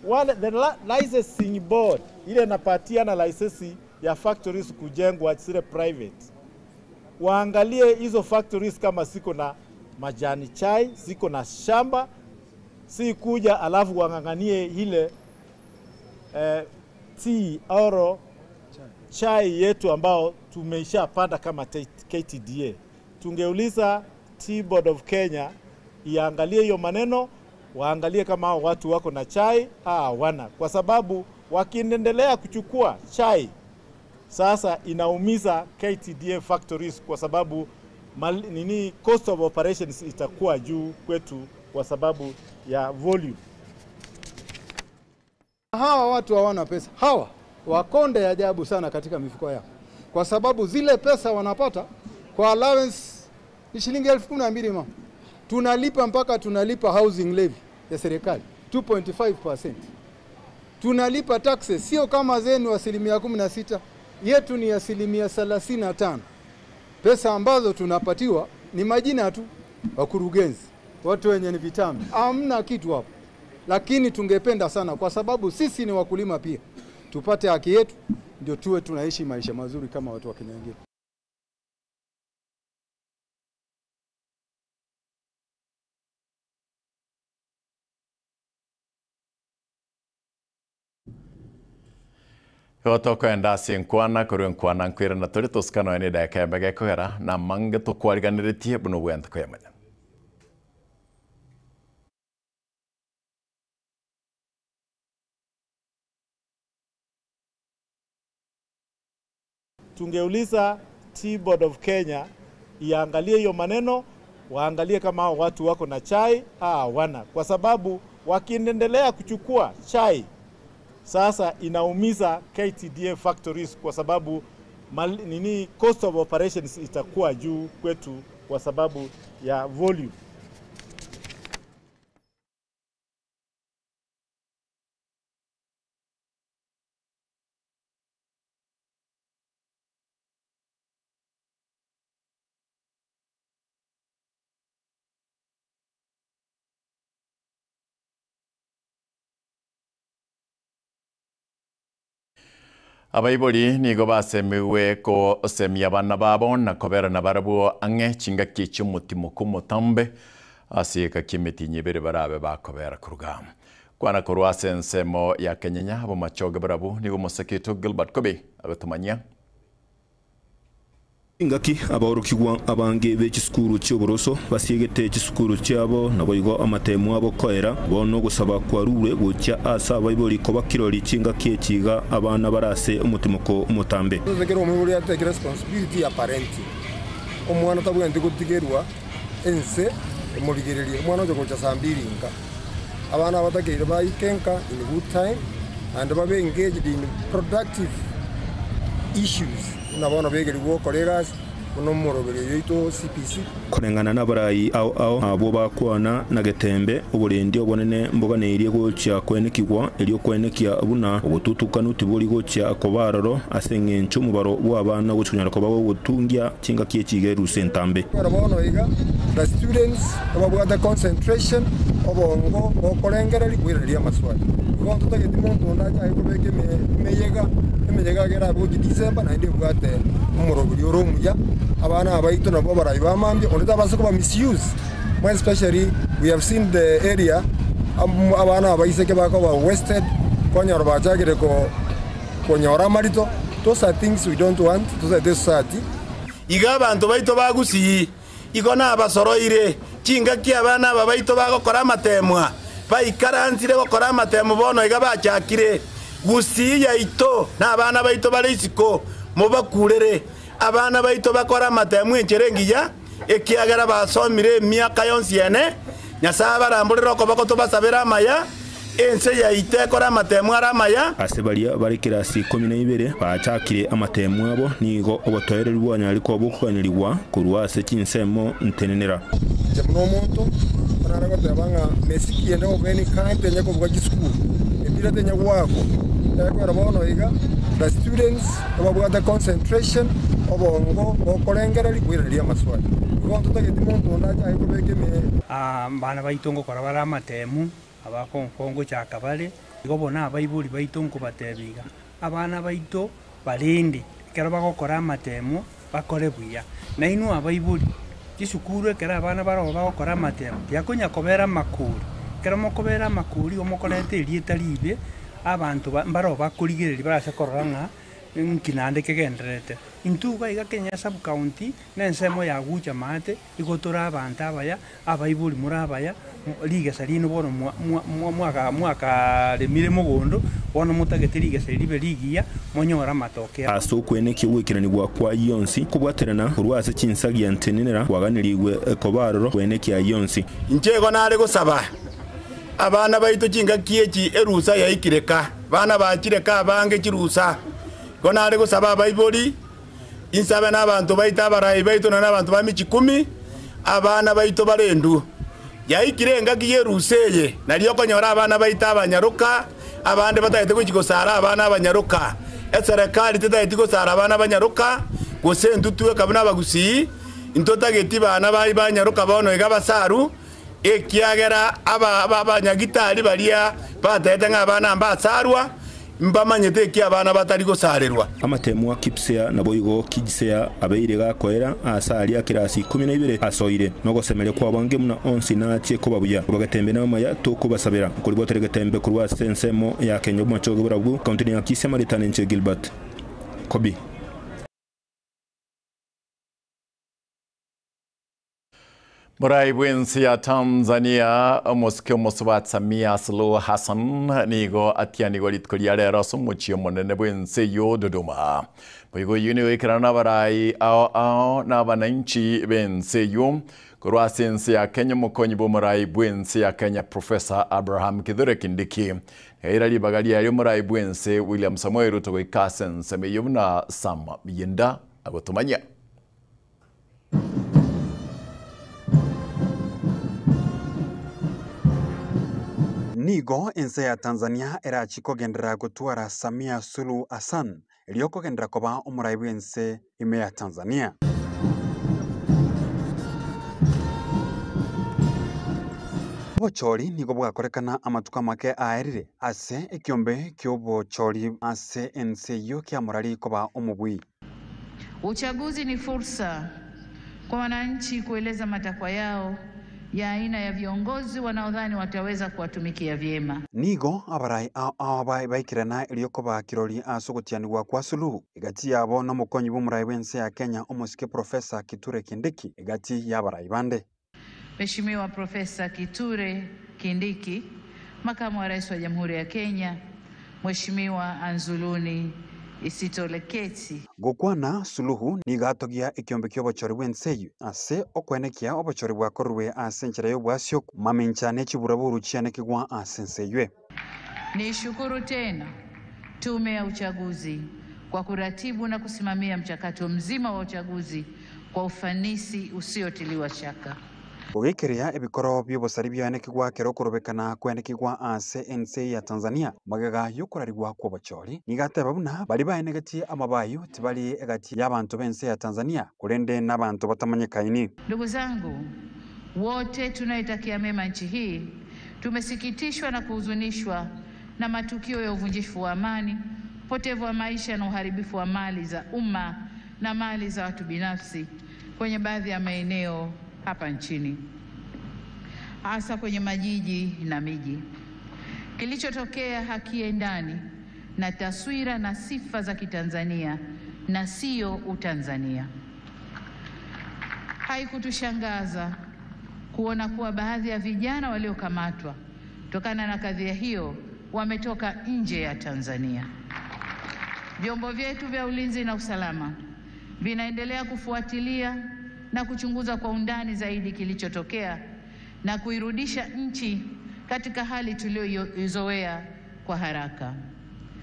wale, the licensing board ile inapatia na license ya factories kujengwa zile private, waangalie hizo factories kama ziko na majani chai, ziko na shamba, si kuja alafu wang'ang'anie ile tea oro chai yetu ambao tumeishapanda kama KTDA. Tungeuliza Tea Board of Kenya iangalie hiyo maneno, waangalie kama hao watu wako na chai hawana, kwa sababu wakiendelea kuchukua chai sasa inaumiza KTDA factories, kwa sababu nini, cost of operations itakuwa juu kwetu kwa sababu ya volume. Hawa watu hawana pesa, hawa wakonde ajabu sana katika mifuko yao, kwa sababu zile pesa wanapata kwa allowance ni shilingi 12,000 mama. Tunalipa mpaka tunalipa housing levy ya serikali 2.5%. Tunalipa taxes sio kama zenu 16%, yetu ni 35%. Pesa ambazo tunapatiwa ni majina tu, wakurugenzi, watu wenye ni vitambi, hamna kitu hapo. Lakini tungependa sana, kwa sababu sisi ni wakulima pia, tupate haki yetu, ndio tuwe tunaishi maisha mazuri kama watu wa Kenya wengine. Igo tokoenda ase enkwana korwa enkwana nkoirana tore tosika nonya na edageka embe gekogera na amange tokwariganeretie buna obwenerete koyamanya. Tungeuliza Tea Board of Kenya iangalie hiyo maneno, waangalie kama hao watu wako na chai hawana, kwa sababu wakiendelea kuchukua chai sasa inaumiza KTDA factories, kwa sababu nini, cost of operations itakuwa juu kwetu kwa sababu ya volume. Abaibori nigo basemiwe kosemia abana babo na koberana barabwo ang'e chingaki echio omotimo komotambe ase eka kia emetienyi ebere barabe bakobera koruga. Kwana korwa ase ensemo ya Kenyenya abomachoge barabwo nigo omoseketo Gilbert Kobe agotomanyia. Ingaki abaorokigwa abange b'echisukuru chi'oboroso basiegete chisukuru chiabo nabo igo amatemu abo koera bono ogosaba kwarure gochia ase abaibori koba kirori chingaki echiga abana barase omotimoko omotambe. Totekera omoibori ateke responsibility ya parenting. Omwana tabwenerete gotigerwa ense emorigererie omwana oche gocha saa mbiri nka. Abana abatakeire baike nka in good time and babe engaged in productive issues. Na bono begerigwa okora egasi bono omoroberio yoito CPC. Koreng'ana n'abarai ao ao abo bakwana na getembe oborendi obonene mboganeirie gochia kwenekigwa erio kwenekia buna obotutukanu tibori gochia koba aroro ase eng'encho omobaro bwa abana gochikonyara koba gogotungia chingaki echiga erusa entambe. Ekero bono iga the students babwate concentration obongo bokorengereria koiraneria amaswali. Igo ntotageti monto onde achaye kobeka emeyega emeyega egere abe gochia December naende ebwate omoroberio ore omuya abana abaito nabo abarai bamambia onde tabasa koba misuse. More especially we have seen the area Abana abaiseke bakoba wasted, kwanyora bachakire konyora amarito, those are things we don't want tosaete esociety. Iga abanto baito ba Gusii igo nabasoroire chingaki abana aba baito bagokora amateemwa, baikaransire gokora amatemu bono iga bachakire. Gusii yaito na abana baito bare isiko, mobakurere abana baito bakore amatemu enchera engiya, ekiagera basomire emiaka yonsi ene. Nyasae abaramborere okoboko tobasabere amaya, ense yaito ekore amatemu are amaya. Ase baria bare kirasi 12 bachakire amatemu abo, nigo obotoereru bwanyare koba bokoganyorigwa korwa ase chinsemo ntenenera. Inche buna omonto nare goteba ng'a mesiki ende of any kind tenya kobuga chisukuru, emira tenya goakwa. Ekwera bono iga the students babwate concentration, obongo bokorengereria koiraneria amaswali. Igo ntotageti monto onde achake kobeka eme. Abana baito ngokora bare amatemu, abakonfo ngochaka bare, igo bono abaibori baito nkobatebia iga, abana baito barende, ekero bagokora amatemo bakore buya. Nainwe abaibori, chisukuru ekero abana baroo bagokora amatemo, tiakonya kobera amakori, ekero mokobera amakori igo mokoreta erieta ribe, abanto ba mbaroo bakorigereria barase korora ng'a nki naende kegendererete. Intwe iga iga Kenya sub county, na ensemo ya Gucha maate, Igo tore abanto abaya, abaibori more abaya, rigesa riaino bono mwakaremire mogondo, bono motagete rigesa eri ribe rigiya, monyore amatoke. Ase okwenekia ogoikeranigwa kwa ayio onsi, kobwaterana korwa ase chinsagia ntenenera kwaganirigwe koba aroro kwenekia ayio onsi. Inche igo nare gosaba abana baito chingaki echi erusa yaikire ka, bana bachire ka abange chirusa. Igo nare gosaba abaibori Insabe nabanto baito abarai baito na nabanto ba michikumi, abana baito barendu. Yaikire engaki y'erusa eye, nario okonyora abana baito abanyaroka, abande batagete gochia gosara abana abanyaroka. Eserekari tetageti gosara abana abanyaroka, gose intwe tweka buna abagusii, intotageti bana bai banyaroka bono iga basaru, ekiagera aba abanyagitari baria batebete ng'a abana mbasarwa, Mbamanyete eki abana batari gosarerwa. Amatemu a Kipsea naboigo Kijsea abeire gakoera aase aria kirasi 12 asoire, nogosemeria kw'abange buna onsi nachie koba buya. Kobagetembe namaya tokobasabera. Nkoribwatera egetembe korwa ase ensemo ya Kenya obomachoge borabwo, County ya Kisii amaritane inche Gilbert Kobi. Morai bw'ense ya Tanzania omosike omosubat Samia Suluhu Hassan nigo atianigwe rituko ria rero ase omochie omonene bw'ense eyio Dodoma. Boigo oyio nigo aikerana nabarai ao ao na abananchi b'ense eyio korwa ase ense ya Kenya omokonyi bw'omorai bw'ense ya Kenya Professor Abraham Kithure Kindiki. Eira ribaga riaye omorai bw'ense William Samoei Ruto goika ase ensemo eyio buna Sam Yinda agotomanyia. Nigo ense ya Tanzania erachi kogenderera gotwara Samia Suluhu Hassan erio kogenderera koba omorai bw'ense ime ya Tanzania. Obochori nigo bwakorekana amatuko amake aerire ase ekiombe ki'obochori ase ense eyio kiamorari koba omobui. Uchaguzi ni fursa kwa wananchi kueleza matakwa yao ya aina ya viongozi wanaodhani wataweza kuwatumikia vyema. Nigo abarai ao ao baikerana erio koba kirori ase ogotianigwa kwa Suluhu, egati yabo nomokonyi bw'omorai bw'ense ya Kenya omosike Professor Kithure Kindiki egati y'abarai bande. Mheshimiwa Profesa Kithure Kindiki, Makamu wa Rais wa Jamhuri ya Kenya, Mheshimiwa Anzuluni Isitoleketi. Gokwana Suluhu nigo atogia ekiombe ki'obochori bw'ense eyio ase okoenekia obochori bwakorwe ase enchera y'obwasioku, mamincha ne chiburaburu chianekigwa ase ense eyio. Niishukuru tena Tume ya Uchaguzi kwa kuratibu na kusimamia mchakato mzima wa uchaguzi kwa ufanisi usiotiliwa shaka. Goikeria ebikoro bi'obosari biaenekigwa ekero okorobekana kwaenekigwa ase ense ya Tanzania magega y'okorarigwa kw'obochori, nigo ateba buna baria baenegetie amabayu tibari egati y'abanto b'ense ya Tanzania korende nabanto batamanyekaini. Ndugu zangu wote tunaitakia mema nchi hii, tumesikitishwa na kuhuzunishwa na matukio ya uvunjifu wa amani, upotevu wa maisha na uharibifu wa mali za umma na mali za watu binafsi kwenye baadhi ya maeneo hapa nchini. hasa kwenye majiji na miji. Kilichotokea hakiendani na taswira na sifa za Kitanzania na sio Utanzania. Haikutushangaza kuona kuwa baadhi ya vijana waliokamatwa kutokana na kadhia hiyo wametoka nje ya Tanzania. Vyombo vyetu vya ulinzi na usalama vinaendelea kufuatilia na kuchunguza kwa undani zaidi kilichotokea na kuirudisha nchi katika hali tuliyoizoea kwa haraka.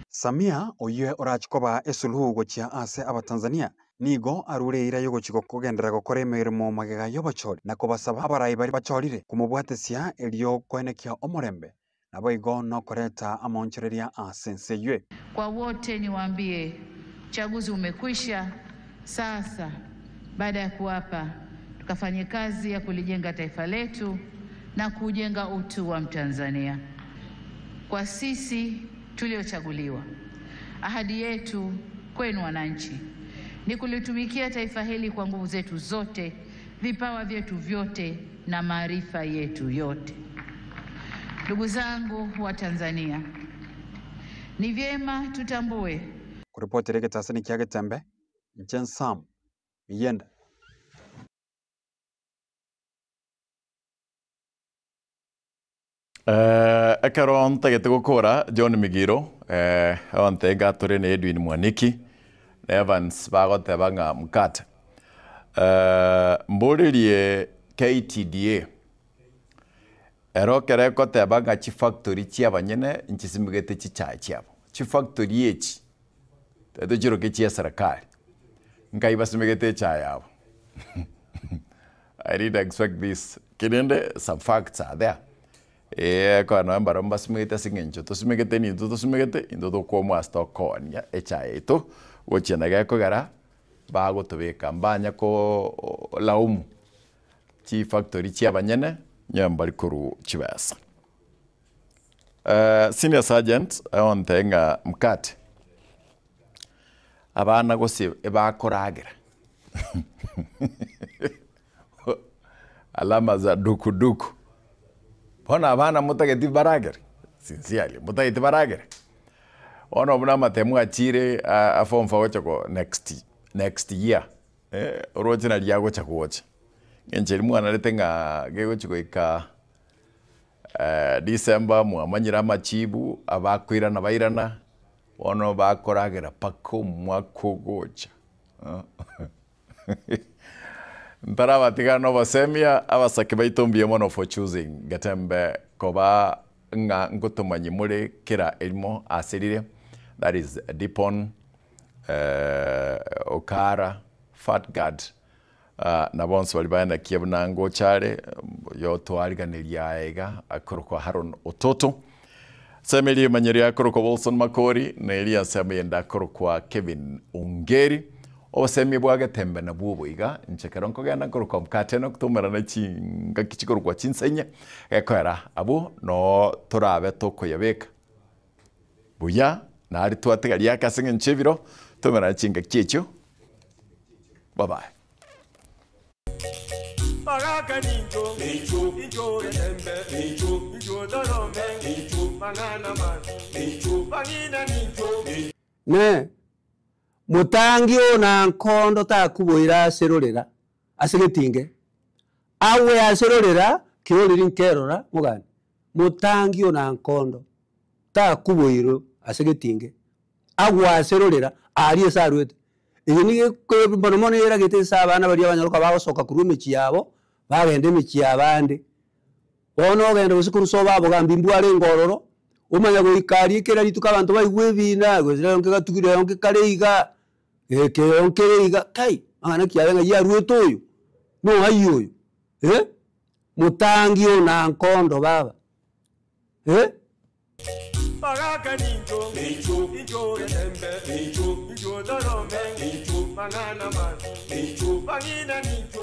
Samia oyio orachikoba esuluhu gochia ase abatanzania nigo arure eira yogochika kogenderera gokora emeremo magega y'obochori na kobasaba abarai bari bachorire komobwatesia erio koenekia omorembe nabo igo nokoreta amaonchoreria ase ense eywe. Kwa wote niwaambie, uchaguzi umekwisha. Sasa baada ya kuapa, tukafanye kazi ya kulijenga taifa letu na kujenga utu wa Mtanzania. Kwa sisi tuliochaguliwa, ahadi yetu kwenu wananchi ni kulitumikia taifa hili kwa nguvu zetu zote, vipawa vyetu vyote na maarifa yetu yote. Ndugu zangu wa Tanzania, ni vyema tutambue Kuripotera egetasani kia Getembe, inche Sam Miyenda. Eh, ekero ntagete gokora John Migiro eh, onte gatore na Edwin Mwaniki na Evans bagoteba ng'a mkate eh, mboririe KTDA ero kere ekoteba ng'a chifactory chiabanyene nchisimigete chichae chiabo chifactory echi eto chiroke chia serikali nkai basimigete echae yabo I didn't expect this kirende some facts are there eh kono mbaro mbasimigete ase eng'encho tosimigete nintwe tosimigete intwe tokwomwa ase tokonia echae yaito gochia na gekogera bagotobeka mbanya ko laumu chifactory chiabanyene nyo mbari korwa chibesa. Senior sergeant aonte ng'a mkate abana gose ebakoragera alama za dukuduku bono abana motageti baragere sincerely motageti baragere bono buna amatemu achire a form four gocha ko next next year eh, oroche nari agocha gocha ng'encho eri mwanarete ng'a gegochi goika December mwamanyire amachibu abakoirana bairana bono bakoragera mpaka omwaka ogocha ntarabatigana na obosemia abasake baito mbuya mono for choosing Getembe koba ng'a ngotomanyi more kera erimo ase rire that is Dipon Okara Fatgard na bonsi baria baenekia buna ngocha are oyo twariganeria aye iga akorokwa Haron Ototo Ensemo eria emanyerio akorokwa Wilson Makori na eria ensemo eyende akorokwa Kevin Ongeri Obosemia bwa Getembe nabwo obo iga inche ekero nkogenda nkorokwa mkate na gotomerana chingaki chikorokwa chinsenye gekoera abwo noo torabe tokoyabeka buya nari twatigaria ake ase eng'encho ebiro tomerane chingaki echio bye bye. Baraka ninjo, ninjo, ninjo getembe, ninjo, ninjo dorome, ninjo, mang'ana masu, ninjo, bang'ina ninjo. Ne motangi ona nkondo takuboira ase rorera ase getinge, agwe ase rorera keoreri nkerora mogani, motangi ona nkondo takuboirwe ase getinge, agwe ase rorera aria ase arwete. Eye nigo eko mono mono eragete ase abana baria abanyaroka bagosoka korwa emechie yabo, bagenda emechie yabande. Bono ogenda gose korwa sobo abogambi mbwarenge ororo, omanya goika aria kera rituko abanto baigwe ebina, gose rero nkegatugire rero nkekare iga, eke rero nkere iga, kai, mang'ana ki aye ng'ai arwete oyo, nong'ai oyo eh, motangi ona nkondo baba eh. Baraka ninjo, ninjo, ninjo getembe, ninjo, ninjo dorome, ninjo, mang'ana masu, ninjo, bang'ina ninjo.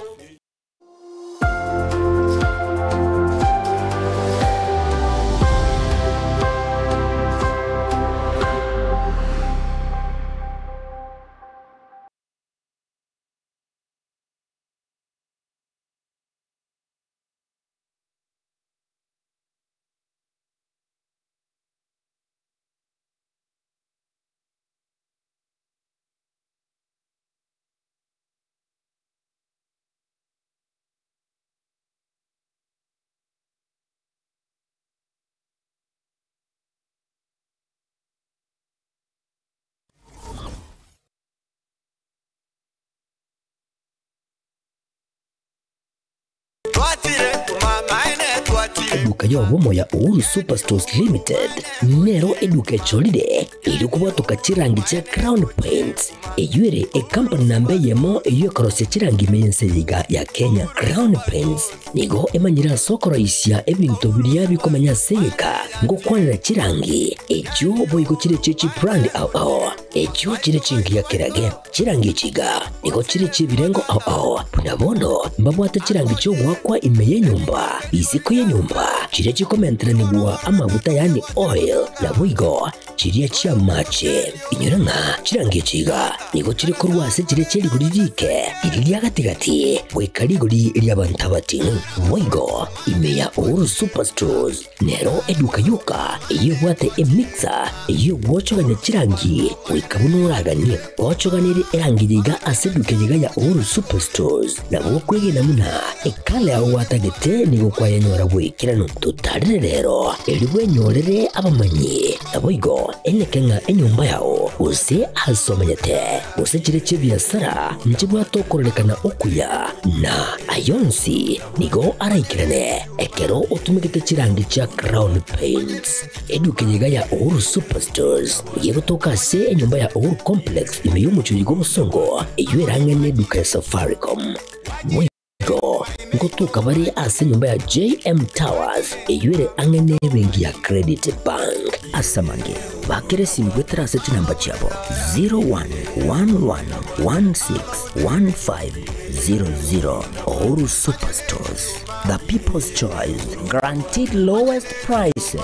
eduka ya obomo ya Uhuru Superstores Limited nero eduka echorire erio kobwatoka chirangi chia Crown Paints eywo ere ekampani namba eyemo eywo ekorosia chirangi ime y'ense eye iga ya Kenya. Crown Paints nigo emanyire ase okoroisia ebinto biria bikomenya ase egeka ngokwanera chirangi echio boigo chire chie chibrand ao ao echio chire chingiya kerage. Chirangi echi iga nigo chire chi'ebirengo ao ao buna bono mbabwate chirangi chi'ogoakwa ime y'enyomba, isiko y'enyomba, chiria chikomenteranigwa amaguta yaani oil, naboigo chiria chi'amache. Inyora ng'a chirangi echi iga nigo chire korwa ase chiria chie rigori rike, riria ria gati-gati, goika rigori ri'abanto abating'u. Boigo ime ya Uhuru Superstores Nero eduka yoka eyio ebwate emixer eyio egwochogania chirangi goika buna oraganie. Ochoganerie erangi yiga ase eduka yiga ya Uhuru Superstores nabo okwegena buna ekala yao gwatagete nigo kwayenyora bw'ekeranu. Totarire rero erio bwenyorere abamanyi naboigo eneke ng'a enyomba yao gose ase omenyete gose chire chi'ebiasara nchibwate okororekana okuya na ayonsi Nigo araikerane ekero otumegete chirangi chia Crown Paints. Eduka eye iga ya Uhuru Superstores nigo egotoka ase enyomba ya Uhuru Complex ime y'omochie oyo bw'obosongo eyio erang'ane eduka ya Safaricom. Boigo ngotoka bare ase enyomba ya JM Towers eyio ere ang'e n'ebenki ya Credit Bank. Ase amange, bakera esimi goetera ase chinamba chiabo 0111161500. Uhuru Superstores, the people's choice, guaranteed lowest prices.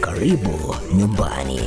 Karibu nyumbani.